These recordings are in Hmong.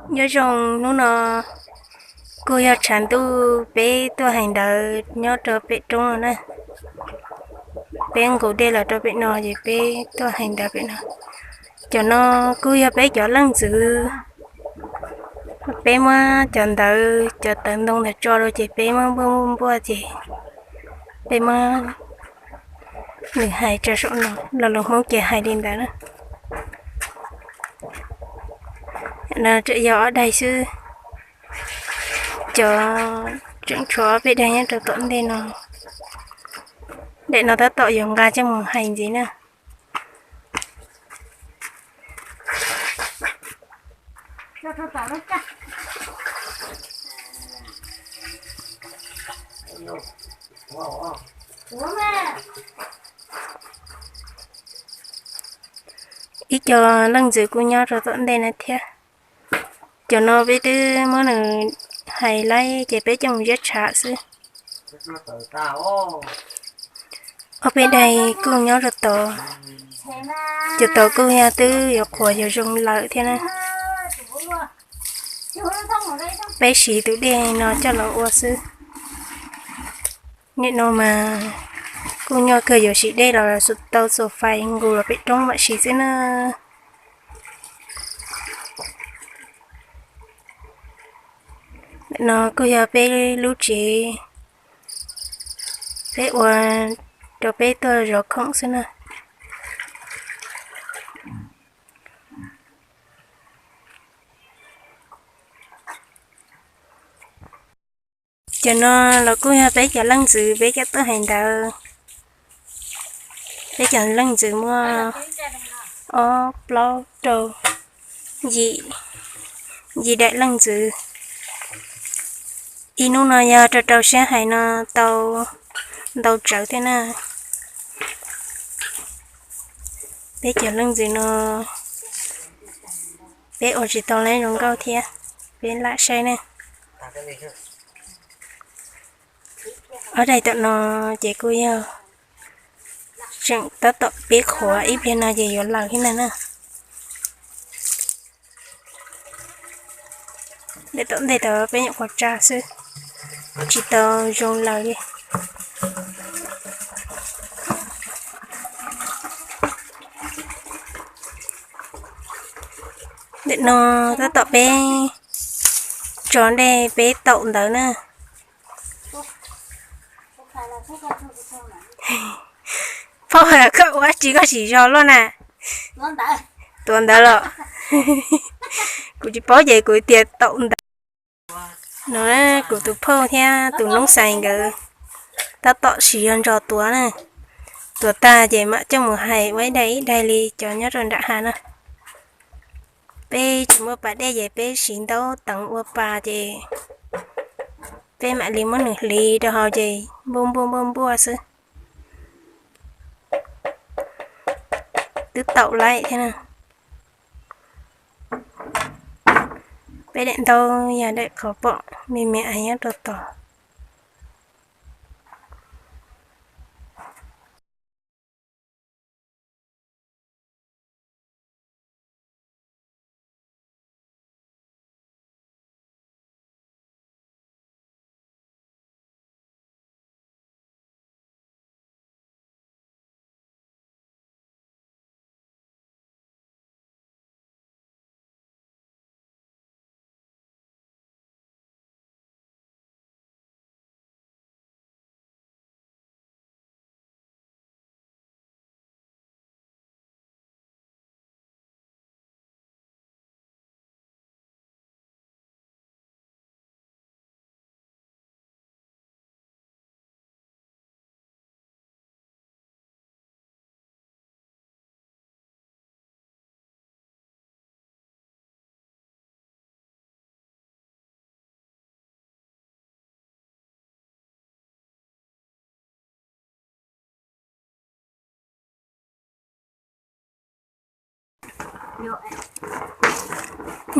Nyob zoo hnub no kuj yog tshav ntuj peb tuaj hais ntawv nyob rau pem roob no na. Peb nqus dej los rau pem no ces peb tuaj hais ntawv pem no. Cov no kuj yog peb cov leej ntxwv. Peb muab cov ntawv, cov tawv ntoo ntawd tso rau ces peb muab npuaj npuaj npuaj ces peb muab nws hais tso saum no, lo lus Hmoob ces hais li ntawd na. No tseem yog ob daim xwb, cov tseem tshuav ob peb daim nyob rau tom ntej no. Daim no tab tom yuav nqa coj mus hais ntxiv na. Ib co leej ntxwv kuj nyob rau tom ntej na thiab. Cov no peb twb muab nws hais laib ces peb coj mus ziab tshav xwb. Ob peb daim kuj nyob rau tod. Cov tod kuj yog twb yuav qhuav yuav zoo lawm thiab na. Peb siv tus dej no coj los ua xwb. Nim no mas kuj nyuaj kawg, yuav siv dej los tau xuas fais nqus los pem roob mam siv xwb na. No kuj yog peb lub tsev, peb ua rau peb tuaj zov khoom xwb na. Cov no los kuj yog peb cov leej ntxwv peb coj tuaj hais ntawv. Peb cov leej ntxwv muaj ob plaub rau yim, yim daim leej ntxwv. Ib hnub no yog rau rau siab hais no tau ntau tsawv thiab na. Peb cov leej ntxwv no peb ua tsis tau lawv zoo nkauj thiab, peb lam saib ne. Ob daim tom no ces kuj yog tseem tab tom peb qhuav, ib pliag no ces yuav lawm thiab na. Daim tom ntej tod peb nyuam qhuav tsa xwb, tsis tau zoo lawm li. Ntawm no tab tom peb tso dej peb taum ntawv na. Phauj, koj ua dab tsi koj tsis zog luaj na? Tuav ntawv los? Kuv tsis paub ces kuv tias taum ntawv. No kuv tus phauj thiab tus noob xais nkawd tab tom siv zog ntso tuav na. Tuav tag ces mam coj mus hais ua ib daim ib daim li cov nyob rau nram hav na. Peb tsis muaj pas dej ces peb siv ntaub teev ua pas ces peb mam li muab nws hliv rau hauv ces npuaj npuaj npuaj npuaj xwb. Twb taum laim thiab na. Peb daim ntaub yog daim qhov pom me me nyob rau tod.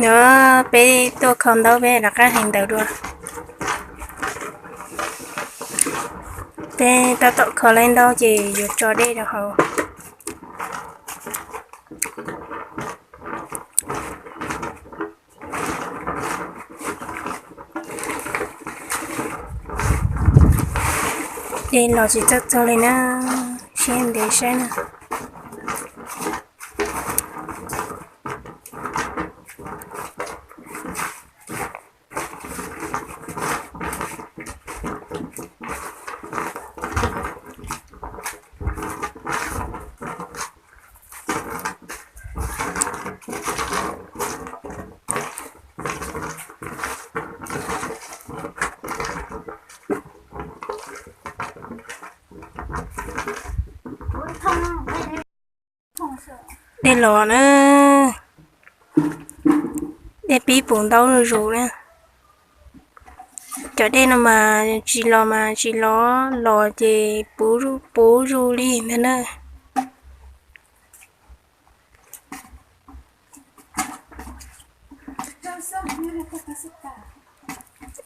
No peb tuaj kho ntaub peb rov qab hais ntawv dua. Peb tab tom kho laib ntaub ces yuav tso dej rau hauv. Dej los tsis txawj txog li na, siab ntev saib na. Dej los na, dej pib puv ntaub zuj zus na. Cov dej no mas tsis los mas tsis los, los ces puv zuj puv zuj li ntag na.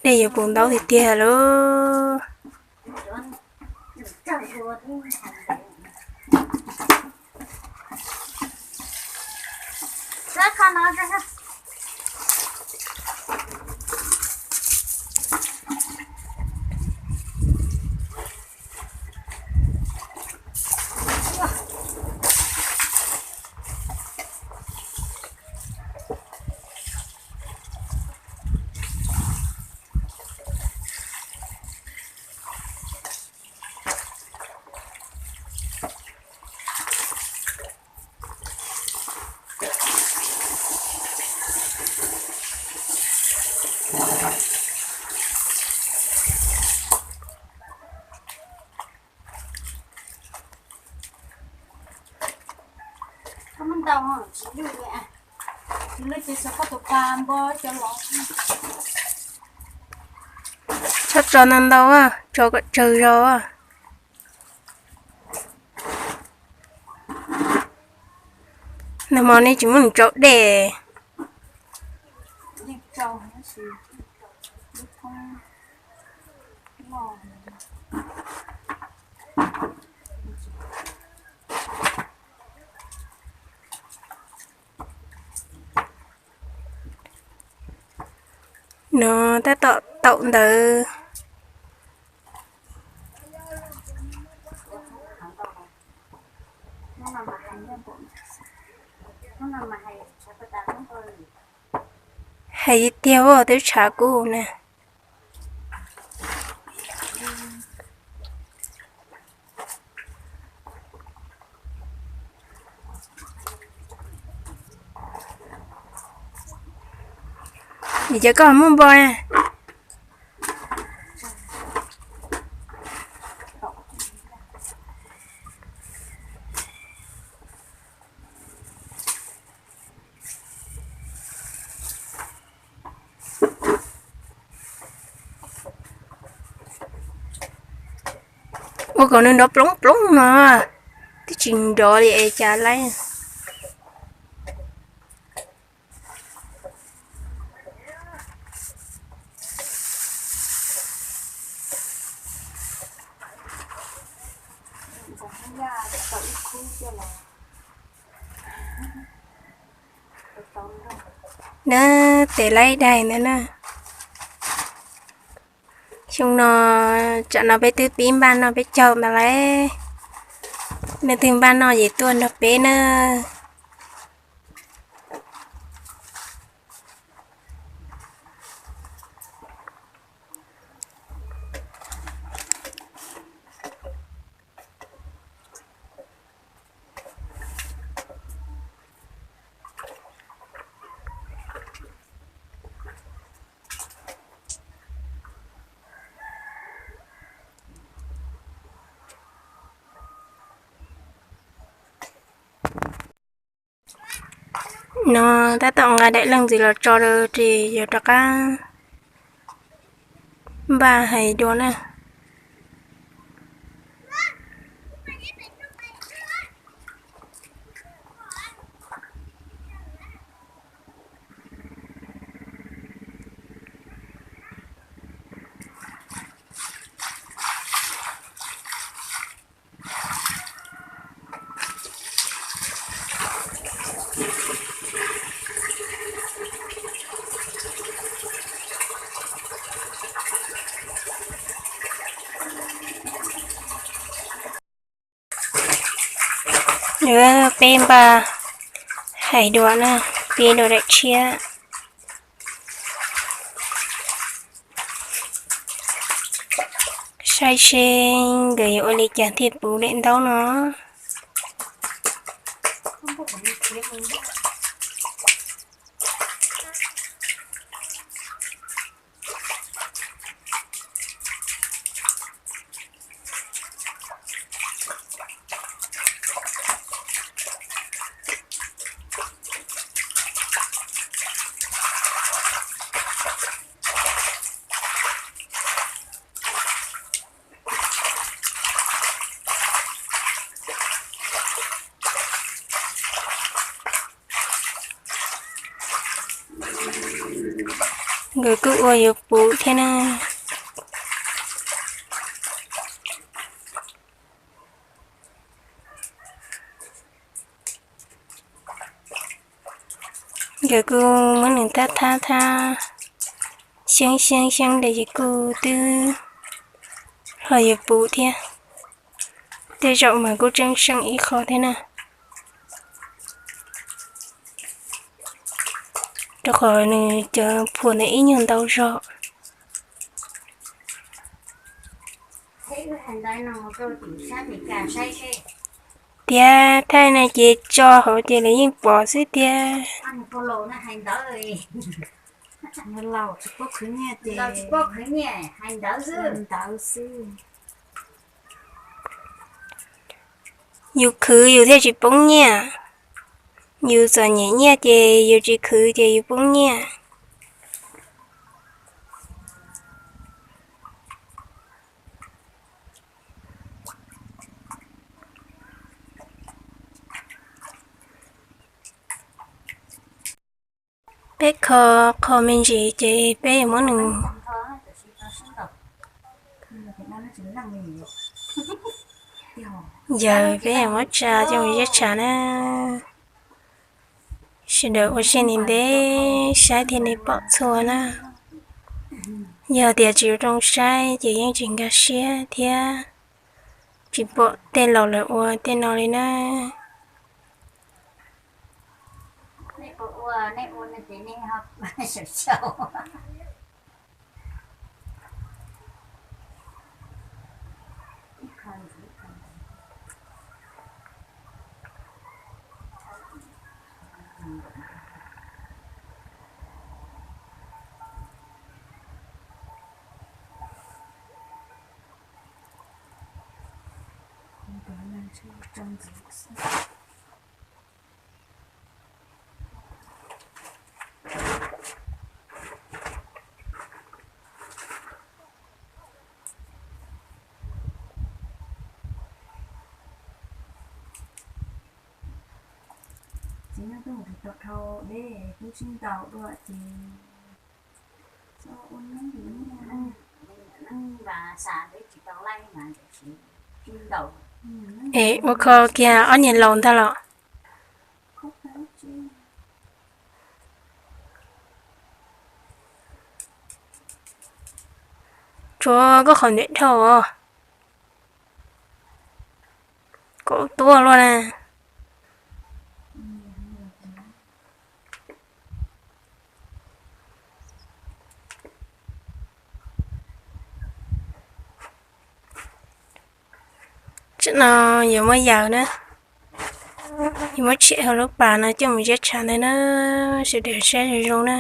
Dej yuav puv ntaub tiag tiag lauj. Txhob tso ntau ntau, tso kom tsawg zog. Nag hmo nej tsis muab nws tsau dej. No tab tom taum ntawd. Hais tiag tiag as, twb tshav kub na. Vim cov koj muaj npo na. Ua kom nws nrov ploov ploov no, twb tsis nrov li es cas laib. Na, tes laib daig ntawd na. Xyoo no, tsam no peb twb pib npaj noj peb caug ntawd lauj. Leej twg npaj noj ces tuaj nrog peb na. No tab tom nqa daim leej ntxiv los tso rau ces yuav rov qab npaj hais dua na. Nws peb npaj hais dua na, peb dua daim tshiab. Saib seb nkawd yuav ua li cas thiaj puv daim ntaub no. Nkawd kuj ua yuav puv thiab na. Nkawd kuj muab nws thab thab thab, xyeeb xyeeb xyeeb ntawd ces kuj twb ho yuav puv thiab. Tej zaum mas kuj tseem seem ib qho thiab na, rau qhov nws cov phuam ntawd ib nyuag ntau zog. Tias thaij no ces tso hauv ces lawv yeej pom xwb tiag. Yus khwv yus thiaj tsis poob nyiaj. Yus txom nyem nyiaj ces yus tsis khwv ces yus poob nyiaj. Peb kho qho me ntsis ces peb yuav muab nws, yog peb yuav muab tsa coj mus ziab tshav na. Sawv daws ua siab ntev ntev saib thiaj li pom txhua na. Yog tias tsis ua zoo saib ces yeej tsis nkag siab thiab tsis pom tej laus lawv ua tej no li na. Txiv neej tuaj mus tau dhau deb, kuv sib ntaus dua ces txhob ua neeb, neeb vas xav tsis tau laij mas tsis ntaus. Es ua kho kiag ob niag laus ntag los? Tsuav koj qhov ntawm dhau os. Kaum tuaj luaj na. Tam no yuav muab yaws na, yuav muab tshem hauv lub pas no coj mus ziab tshav ntawd na. Sawv daws saib zoo zoo na.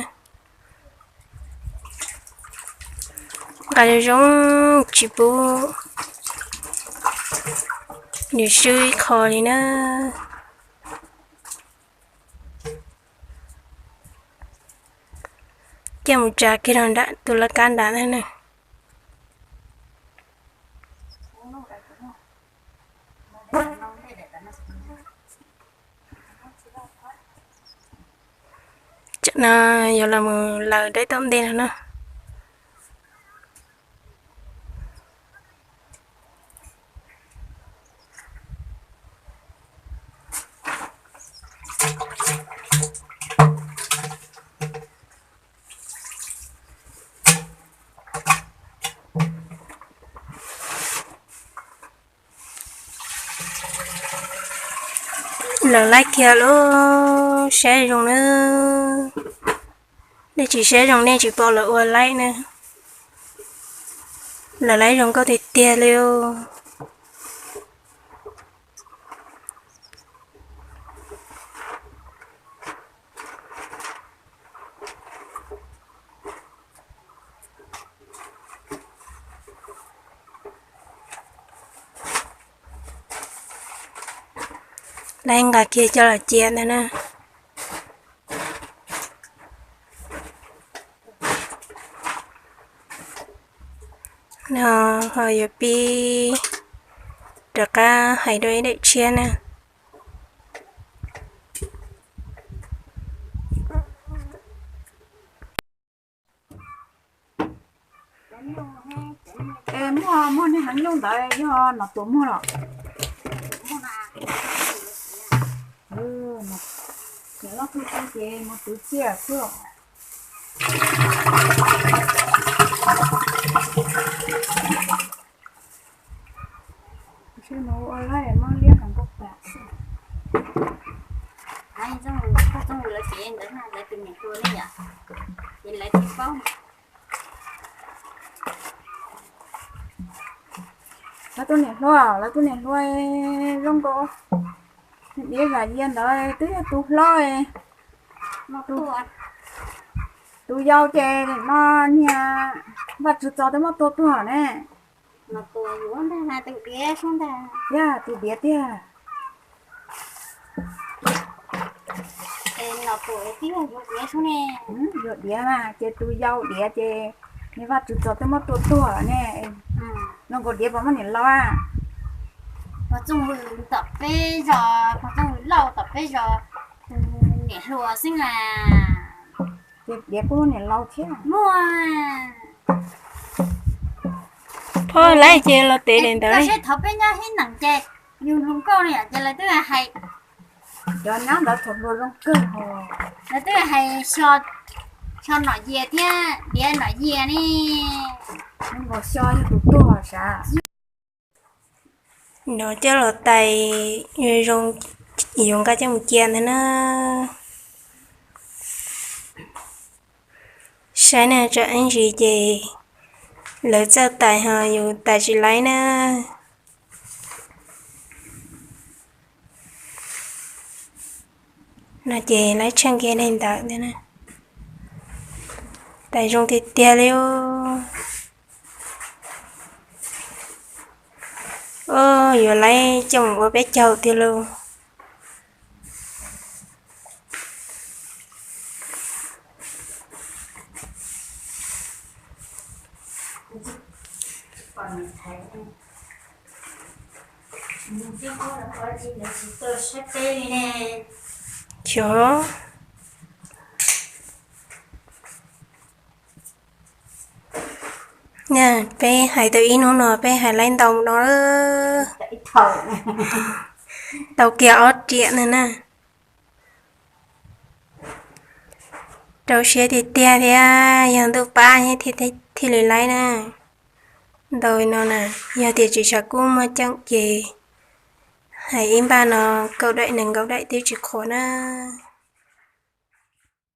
Nqa zoo zoo tsis pub nws swb ib qho li na. Coj mus tsa kiag rau nram tus laj kab nram ntawd na. Tam no yuav los mus laws daim tom ntej no na. Lawv laib kiag lub, saib zoo na. Nej tsis saib zoo nej tsis pom lawv ua laib na. Lawv laib zoo nkauj tiag tiag li. Laib nqa kiag coj los cia ntawd na. No ho yuav pib rov qab hais dua ib daim tshiab na. Muaj, muaj niag heev nyuj ntawd yog Nom Tuam muag los? Niam loj twb ces mus twv txiaj xwb. Ua liab hov nkauj tas. Koj txooj lawv ces ntawd lawv tus niam hluas ne yom, ces lawv thiaj paub. Lawv tus niam hluas, lawv tus niam hluas zoo nkaus diav zam yias ntawd twb yog tus hlob. Tus yau ces no niag Vaj Tswv Txos twb muab tua tuag ne. Yog tus diav tiag. Yuav diav mas ces tus yau diav ces niag Vaj Tswv Txos twb muab tua tuag ne. Zoo nkaus diav puas muaj niam laus a? Pog Txooj Vwm tom peb zos, Pog Txooj Vwm Lauj tom peb zos, tus niam hluas xwb na. Ces diav kuj muaj niam laus thiab. Muaj. Phob laib ces los tev daim ntawd. Seb thaum peb nyob hib neem ces yus hluas nkauj no yom ces lawv twb hais, cov nyab ntawd thaum hluas zoo kawg. Lawv twb hais xyo Nom Yias thiab diav Nom Yias ne. Zoo nkaus xyo yog tus tuag sav. No coj los tais zoo, yuav nqa coj mus cia ntag na. Saib na, tsam ib ntsis ces lawv txawj tais ho yus tais tsis laib na. No ces laib tsheej kiag daim ntawd ntag na. Tais zoo tiag tiag li. Yuav laib coj mus ua peb caug tiag lauj. Cov peb hais tau ib hnub no peb hais laib ntau no, tau kiag ob riam ntag na. Rau siab tiag tiag thiab yog ntuj pab thiaj li laib na. Ntau no na, yog tias tsis tshav kub muaj ceem ces hais ib npaj no kaum daim nees nkaum daim twb tsis qhuav na.